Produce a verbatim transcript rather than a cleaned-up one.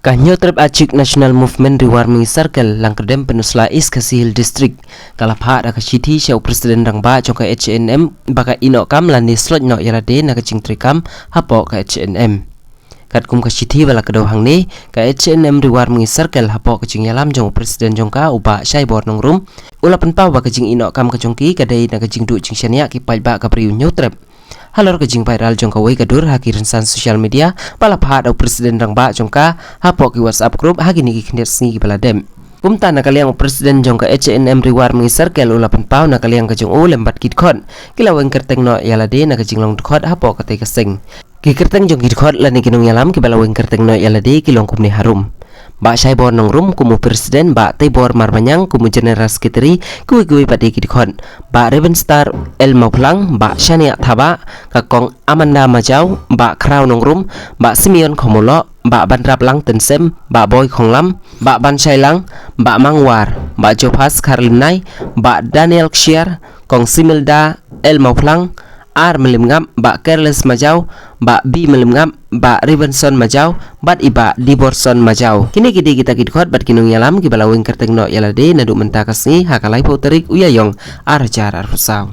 Ka Hynñiewtrep Achik National Movement Ri Warmngi Circle, Langkyrdem, Pynursla, East Khasi Hills District, ka la phah da ka shithi sha u President Rangbah jong ka H A N M ba ka ïehnoh kam lane sloit noh ïa lade na ka jingtrei kam hapoh ka H A N M. Katkum ka shithi ba la kdew hangne, ka H A N M Ri Warmngi Circle, hapoh ka jingïalam jong u President jong ka, u Bah Shaibor Nongrum, u la pynpaw ba ka jingïehnoh kam ka jong ki ka dei na ka jingduh jingshaniah ki paidbah ka Ri u Hynñiewtrep. Halor ka jingviral jong kawei ka dur ha ki rynsan social media ba la phah da u President Rangbah jong ka hapoh ki WhatsApp group ha kine ki khyndiat sngi kiba la dep. Kumta na ka liang u President jong ka H A N M Ri Warmngi Circle u la pynpaw na ka liang ka jong u lem bad ki dkhot, ki la weng kyrteng noh ïa lade na ka jinglong dkhot hapoh katei ka seng. Ki kyrteng jong ki dkhot lane ki nongïalam kiba la weng kyrteng noh ïa lade ki long kumne harum: Bah Shaibor Nongrum kum u President, Bah Teibor Marbaniang kum u General Secretary, kiwei kiwei pat de ki dkhot: Bah Rebenstar L Mawphlang, Bah Shaniah Thabah, ka Kong Amanda Majaw, Bah Khraw Nongrum, Bah Simeon Khomoloh, Bah Bandraplang Tynsem, Bah Boy Khonglam, Bah Banshailang, Bah Mangwar, Bah Jophas Kharlynai, Bah Daniel Kshiar, Kong Similda L Mawphlang, ar Mlymngap, Bah Careless Majaw, Bah B Mlymngap, Bah Rivenson Majaw bad i Bah Diborson Majaw. Kine ki dei kita ki dkhot bad ki nongïalam kiba la weng kyrteng noh ïa lade naduh mynta ka sngi ha ka laiphew tarik u Ïaïong ar hajar arphew saw.